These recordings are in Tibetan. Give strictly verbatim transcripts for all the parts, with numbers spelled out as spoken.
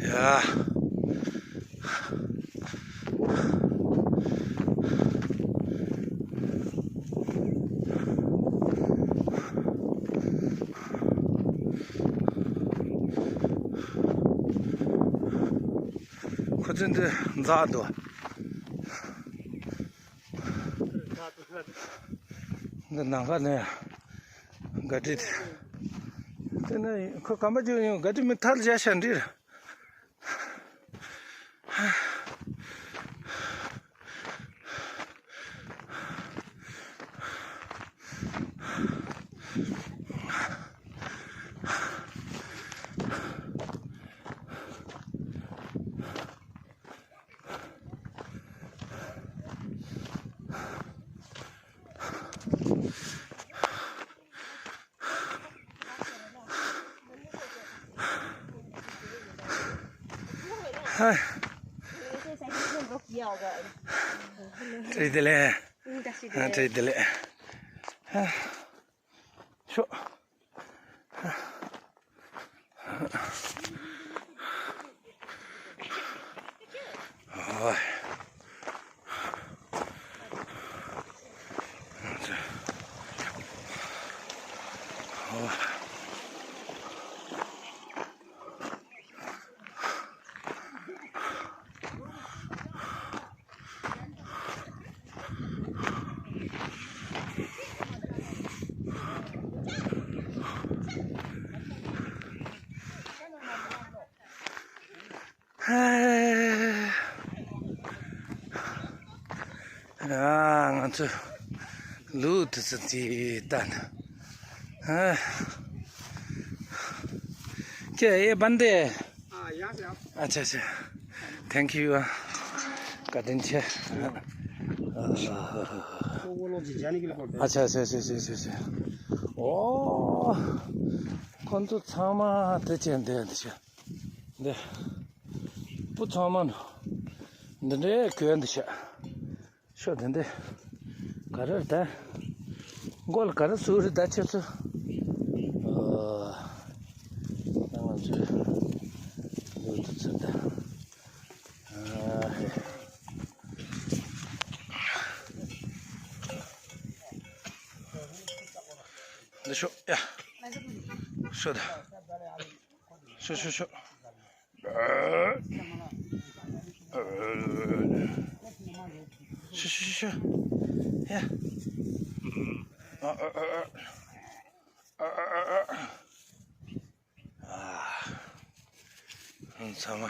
ཡ། ཁོ་ཚོ་འདི་འཛག་འདུག་འདི་ནང་ཁ་ནས་ག་དྲི། དེ་ནས་ཁོ་གམ་པ་བརྒྱུད་ཡོང་ག་དྲི་མི་ཐར་བཞག་ཤ་འདྲི། བཀྲ་ཤིས་བདེ་ལེགས། ཨ། བཀྲ་ཤིས་བདེ་ལེགས། ཤོག་ཨ། ང་ཚོ་ལུག་དེ་ཚོ་དེ་ལྟ་ན། ཨ། ཁྱེད་ཨེ་བན་དེ། ཨ་ཡ་ཡ། ཨ་ཆ་ཆ། Thank you། བཀའ་དྲིན་ཆེ། ཨ་ཆ་ཆ་ཆ་ཆ་ཆ་ཆ། ཨོ། ཁོང་ཚོ་ཚང་མ་དེ་ཅན་དེ་འདི་ཆ། འདི། སྤུ་ཚང་མ་ནོ། འདི་འདྲའི་གོས་འདི་ཆ། ཤོ་དེ་འདི། ག་རེ་རེད་ད། མགོ་ལ་ག་རེ་བཟོས་རེད་ད་ཁྱེད་ཚོ། ཨ། ད་ང་ཚོས་ལུག་དེ་ཚོ་ད། ཨ་ཧེ། འདི་ཤོ་ཡ། ཤོ་ད། ཤོ་ཤོ་ཤོ། ཤོ་ཤོ་ཤོ་ཤོ། ཡ། ཨ་ཨ་ཨ་ཨ། ཨ་ཨ་ཨ་ཨ། ཨ། ཚང་མ་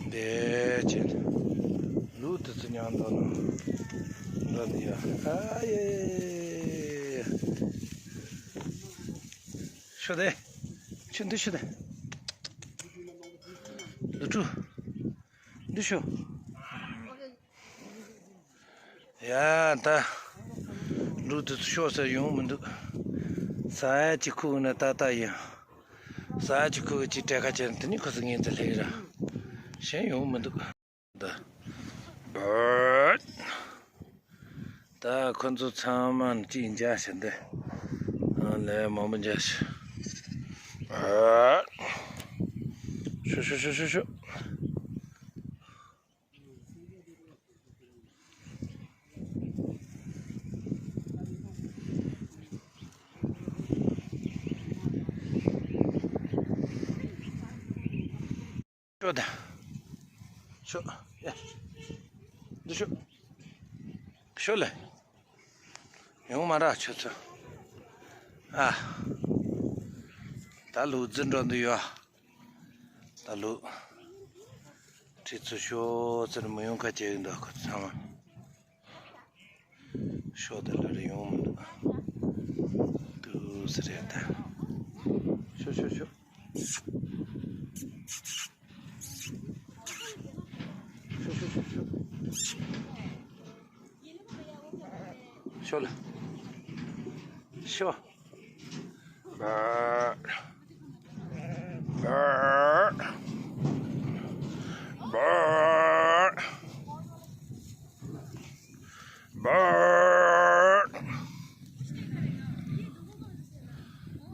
བདེ་ཆེན། ལུག་དེ་ཚོ་མཉམ་དུ་ལ་འགྲོ་འདི་ཡ། ཨ་ཡེ། ཤོ་དེ། ཤོ་འདི་ཤོ་དེ། ལུག་ཕྲུག་འདི་ཤོ། ཡ་ད། ལུག་དེ་ཚོ་ཤོ་ཟེར་ཡོང་མི་འདུག་ཟ་ཡ་ཅིག་ཁུག་ན་ཏག་ཏག་ཡིན། ཟ་ཡ་ཅིག་ཁུག་ཅིག་གྲལ་ཁ་ཅན་དེ་ནི་ཁོ་ཚོ་ངན་ཙེ་ལྷེག་ར། གཞན་ཡོང་མི་འདུག་ད། ད་ཁོ་ཚོ་ཚང་མ་གཅིག་འཇགས་ཤིག་འདི། ཨ་ལས་མང་པོ་འཇགས་ཤིག་ཤོ་ཤོ་ཤོ་ཤོ་ཤོ། ཤོ་ད། ཤོ། ཡ། འདི་ཤོ། ཤོ་ལེ། ཡོང་མ་ར་ཁྱོད་ཚོ། ཨ། ད་ལུག་རྫི་འགྲོ་འདི་ཡོད། ད་ལུག་ཁྱེད་ཚོ་ཤོ་ཚར་མི་ཡོང་ཁ་ཅིག་ཡིན་ད་ཁོ་ཚང་མ། ཤོ་དེ་ལ་རེ་ཡོང་མི་འདུག་ཏུ་ཟེར་རེད་ད། ཤོ་ཤོ་ཤོ། ཤོ་ཤོ་ཤོ་ཤོ། ཤོ་ལ། ཤོ། Bird. Bird. Bird. Bird.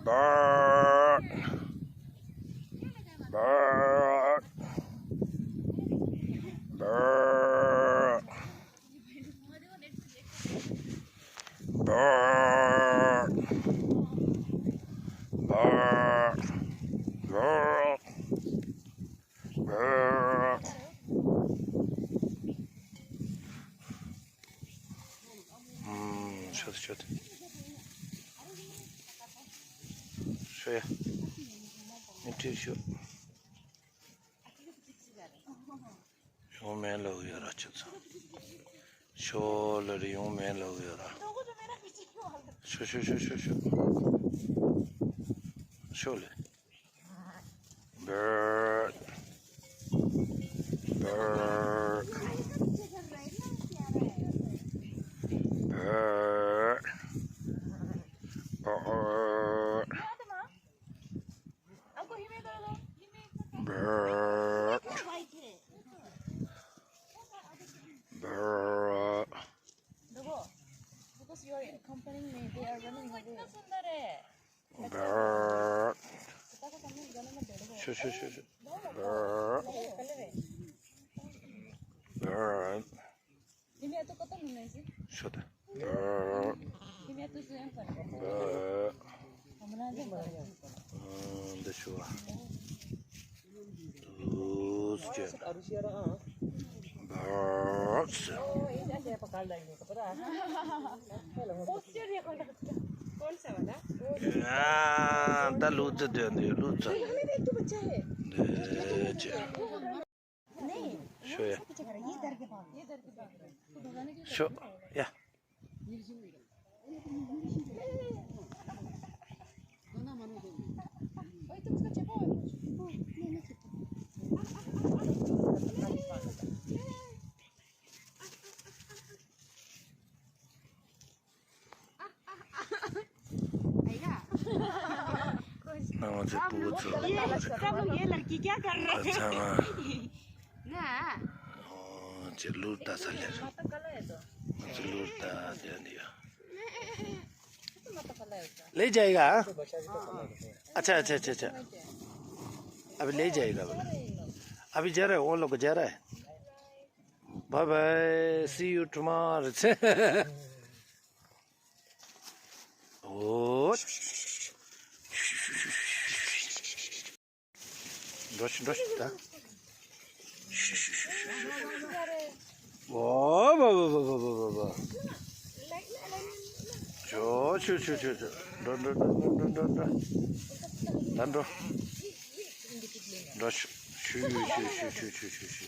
Bird. Bird. Bird. Bird. Bird. Bird. Bird. ཤོད་ཤོད། ཤོད་ཡ། མི་ཁྲིད་ཤོད། ཡོང་མེད་ལབ་ཡོད་ར་ཁྱོད་ཚོ། ཤོད་ལབ་རེད། ཡོང་མེད་ལབ་ཡོད་ར། ཤོད་ཤོད་ཤོད་ཤོད་ཤོད། ཤོད་ལེ། Bird. Bird. Bird. Bird. Bird. Bird. Bird. Bird. Sure, sure, sure, sure. Bird. Bird. Sure. Bird. Bird. ཨ། འདི་ཤོད་ཨ། དུས་ཅན། Birds. ཨ། ད་ལུག་རྫི་དེ་འདི་ལུག་རྫི། འདི་ཅན། ཤོད་ཡ། ཤོད་ཡ། ང་ཚོའི་ཕྲུ་གུ་ཚོ། ये सब लोग ये लड़की क्या कर रहे हैं? ཁ་ཚང་ང་། ना। ཨོ། ཅི་ལུག་ལྟ་ས་ལེར། ང་ཚོ་ལུག་ལྟ་བསྡད་ཡོད། ले जाएगा? अच्छा, अच्छा, अच्छा, अच्छा। अभी ले जाएगा बोला। अभी जा रहा है, वो लोग जा रहा है। Bye bye, see you tomorrow। ཨོ། འགྲོ་ཤི་འགྲོ་ཤི་ད། ཤི་ཤི་ཤི་ཤི་ཤི། ཝ་ཝ་ཝ། ཤོ་ཤོ་ཤོ་ཤོ་ཤོ། འགྲོ་འགྲོ་འགྲོ། ད་འགྲོ། འགྲོ་ཤི་ཤི་ཤི་ཤི།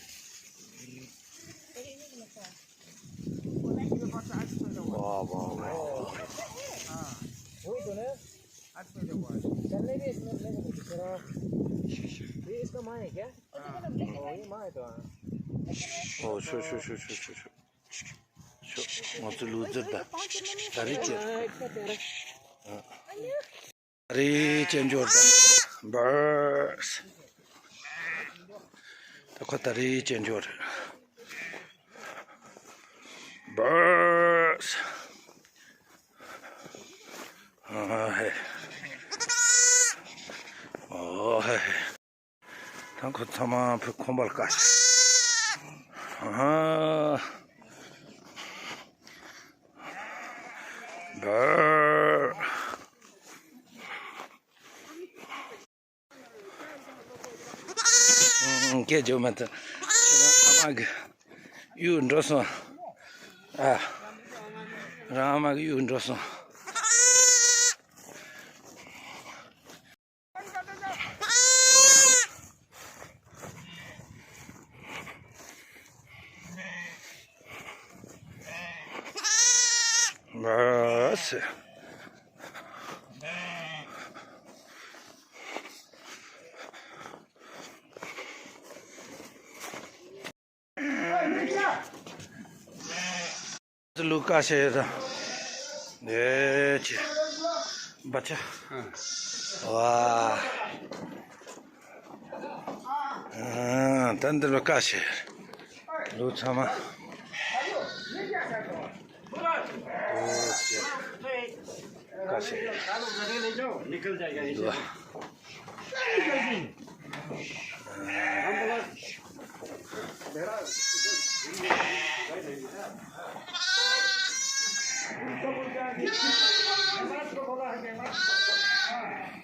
वाह, वाह, वाह। वही तो ना। ये इसका माँ है क्या? ओ, ये माँ है तो, हाँ। ओ, शो, शो, शो। शो, ང་ཚོ་ལུག་རྫི་ད། ད་རེད་ཅེ། ད་རེད་ཅེ་འབྱོར་ད། བར། ད་ཁོ་ད་རེད་ཅེ་འབྱོར་རེད། བར། ཨ་ཧེ། ཨོ་ཧེ། ད་ཁོ་ཚང་མ་བུ་ཁོམ་པར་དཀའ། ཨ། བར། སྐད་རྒྱག་མ་ཐུབ། ཁྱེད་རང་ཨ་མ་གི་གཡུག་འགྲོ་སོང་། ཨ། རང་ཨ་མ་གི་གཡུག་འགྲོ་སོང་། ལུག་ཁ་ཤས་ར། ཨེ་ཅེ། བ་ཅ། ཝ། ཨ། ད་འདི་ལུག་ཁ་ཤས། ལུག་ཚང་མ། ཨོ་ཅེ། निकल जाएगा।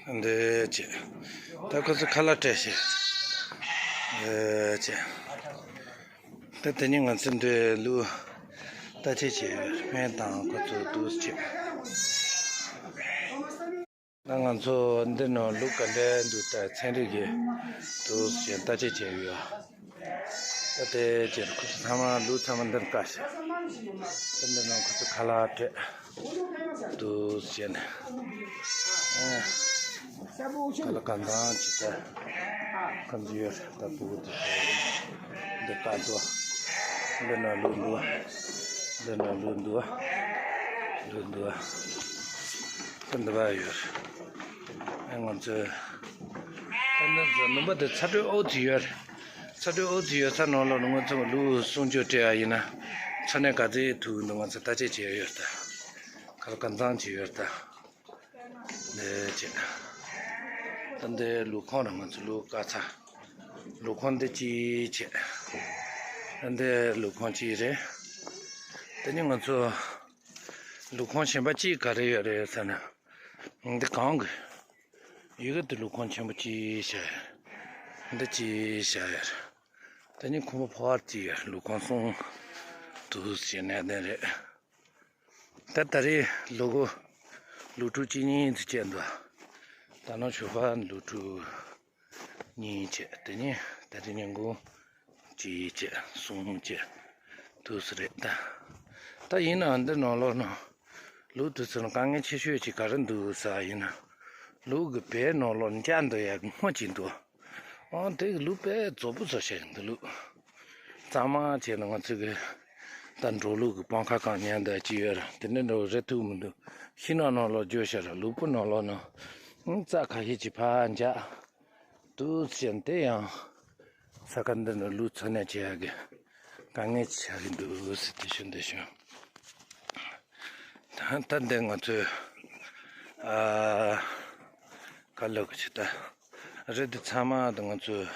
འདི་བྱས། ད་ཁོ་ཚོ་ཁ་ལག་སྤྲད་བྱས། འདི་བྱས། ད་དེ་ནས་ང་ཚོ་འདི་ལུག་ལྟ་དཔྱད་བྱས་ཡོད། སྨན་དང་ཁོ་ཚོ་འདུག་བྱས། ད་ང་ཚོ་འདི་ནང་ལུག་ག་འདྲ་འདུག་ད་ཚན་རིག་གིས་འདུག་བྱས་ལྟ་དཔྱད་བྱས་ཡོད། ད་དེ་བྱས་ཁོ་ཚོ་ཚང་མ་ལུག་ཚང་མ་འདིར་བཀག་བྱས། ད་འདི་ནང་ཁོ་ཚོ་ཁ་ལག་སྤྲད། འདུག་བྱས་ནས། ཨ། ཁ་ལག་གང་འཚམ་ཅིག་ད། ཁམས་ཡོད་ད་བུ་དེ་འདི་བཀག་འདུག་འདི་ན་ལུག་འདུག་འདི་ན་ལུག་འདུག་ལུག་འདུག་ད་འདི་བ་ཡོད། ཨ་ང་ཚོས་ད་འདི་ཚོ་ནུབ་པ་དེ་ཚ་དྲོད་ཨོ་ཙི་ཡོད། ཚ་དྲོད་ཨོ་ཙི་ཡོད་ས་ནང་ལ་ང་ཚོ་ལུག་སྲུང་སྐྱོབ་སྤྲད་ཡ་ཡིན་ན། འཚོ་གནས་ག་ཚོད་ཐུབ་འདུག་ང་ཚོ་ལྟ་དཔྱད་བྱས་ཡོད་ད། ཁ་ལག་གང་འཚམ་ཅིག་ཡོད་ད། ལས་བྱེད། ད་འདི་ལུག་ཁང་རང་ང་ཚོ་ལུག་བཀག་ཚར། ལུག་ཁང་འདི་གཅིག་བྱས། ད་འདི་ལུག་ཁང་གཅིག་རེད། དེ་ནས་ང་ཚོ་ལུག་ཁང་གཞན་པ་གཅིག་ག་རེ་ཡོད་རེད་ཟེར་ན། འདི་གང་གི་ཡི་གེ་འདི་ལུག་ཁང་ཆེན་པོ་གཅིག་བྱས། འདི་གཅིག་བྱས་ཡོད། དེ་ནས་ཁང་པ་ཕ་བར་གཅིག་ཡོད། ལུག་ཁང་གསུམ་འདུག་བྱས་གནས་སྟངས་རེད། ད་ད་རེས་ལུ་གུ་ལུག་ཕྲུག་གཅིག་གཉིས་ཙམ་སྐྱེས་འདུག་ད་ནང་ཞོགས་པ་ལུག་ཕྲུག་གཉིས་བྱས། དེ་ནས་ད་རེས་ཉིན་གུང་གཅིག་བྱས་གསུམ་བྱས་འདུག་སེ་རེད་ད། ད་ཡིན་ནའང་འདི་ནང་ལོགས་ན་ལུག་དེ་ཚོ་ལ་དཀའ་ངལ་ཆེ་ཤོས་ཅིག་ག་རེ་འདུག་ཟེར་བ་ཡིན་ན། ལུག་གི་བལ་ནང་ལོགས་འཇའ་འདུག་ཡག་སྔོ་ཅིག་འདུག་ཨང་དེ་གི་ལུག་དཔེ་རྫོགས་པོ་བཟོ་བྱས་འདུག་ལུག་གཙང་མ་བྱས་ན་ང་ཚོ་གི་ད་འབྲོག་ལུག་གི་སྤང་ཁ་གང་ཉལ་འདུག་ཅི་ཡོད་ར། དེ་འདྲ་འདྲ་བོ་རེད་ཐུབ་མི་འདུག་ཤིང་ནགས་ནང་ལོགས་འཇོག་བྱས་ར། ལུག་ཕུག་ནང་ལོགས་ན་ཨང་རྩྭ་ཁ་ཤས་ཅིག་ཕར་འཇག་འདུག་བྱས། དེ་ཡང་ས་ཁ་འདི་ནས་ལུག་འཚོ་གནས་བྱེད་ཡག་གི་དཀའ་ངལ་ཆགས་ཀྱི་འདུག་ཟེར། དེ་ཤོད་འདི་ཤོད། ད་ད་འདི་ང་ཚོས་ཨ་ག་ལབ་གི་ཆེ་ད། རི་འདི་ཚང་མ་ད་ང་ཚོས་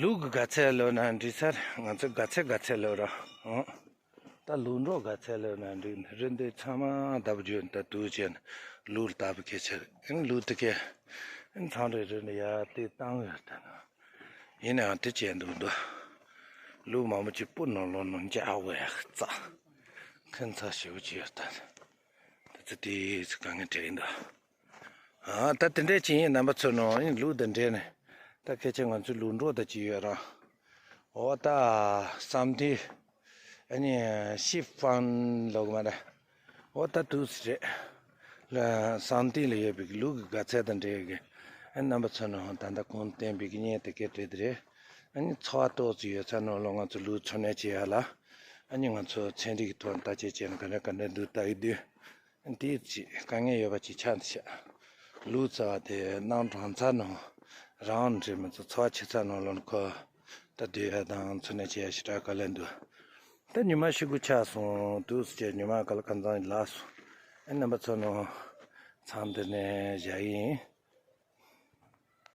ལུག་གི་ག་ཚད་ལོ་ན་འགྲིག་ས་རེད། ང་ཚོས་ག་ཚད་ག་ཚད་ལོ་ར། ཨང་ད་ལུག་འབྲོག་ག་ཚད་ལོ་ན་འགྲིག་ནི་རི་འདི་ཚང་མ་ལྟ་བུ་བརྗོད་ད་དུ་བྱས་ནས་ལུག་ལྟ་བུ་ཁྱེད་ཆེ་རེད། ཨང་ལུག་དེ་ཁྱེད་ཨང་ཚང་རེ་རི་ནས་ཡར་དེ་བཏང་ཡོད་ད་ན། ཡིན་ནའང་དེ་བྱས་འདུག་འདུག་ལུག་མང་པོ་ཅིག་སྤུ་ནང་ལོགས་ནང་འཇག་བས་རྩྭ་ཁེངས་ཚ་ཞེ་པོ་ཅིག་ཡོད་ད། དེ་ཚོ་དེ་ཚོ་དཀའ་ངལ་འཕྲད་ཀྱི་འདུག་ཨ་ད་དེ་འདྲས་ཅིག་ཡིན། རྣམ་པ་ཚོ་ནང་ཡིན་ལུག་དང་འབྲེལ་ནས་ད་སྐད་ཆ་ང་ཚོའི་ལུག་འབྲོག་དང་ཅིག་ཡོད་ར། འོ་ད་བསམ་དུས་ཨ་ནི་ཤིབ་ཕན་ལོག་མ་རེད། འོ་ད་དུས་རེད། ལ་བསམ་དུས་ལ་ཡོད་པའི་ལུག་གི་ག་ཚད་དང་འབྲེལ་གི་ཨ་རྣམ་པ་ཚོ་ནང་ད་ལྟ་གོང་བསྟན་པའི་གི་བརྙན་དེ་སྐད་བྲིས་དེ་རེད། ཨ་ནི་ཚོ་བ་ཏོག་ཙམ་ཡོད་ཚད་ནང་ལོགས་ང་ཚོ་ལུག་འཚོ་གནས་བྱེད་ཡ་ལ་ཨ་ནི་ང་ཚོ་ཚན་རིག་གི་ཐོག་ནས་བརྟག་དཔྱད་བྱས་ནས་ག་འདྲ་ག་འདྲ་འདུག་ལྟ་གི་འདུག་དེའི་ཚེ་དཀའ་ངལ་ཡོད་པ་ཅིག་ཆགས་འདུག་ཤག་ལུག་རྩ་བ་དེ་གནམ་གྲང་ཚ་ནང་རང་འདྲེ་མི་ཚོ་ཚོ་བ་ཆེ་ཚ་ནང་ལོགས་ཁོ་ད་སྡོད་ཡ་དང་འཚོ་གནས་བྱེད་ཡ་ཞེ་དྲག་དཀའ་ལས་འདུག་ད་ཉི་མ་ཤི་གུ་ཆགས་སོང་དུས་ཟེར་ཉི་མ་ག་ལ་གང་ཚང་ལགས་སོང་། ཨ་རྣམ་པ་ཚོ་ནང་མཚམས་འདི་ནས་བཞག་ཡིན།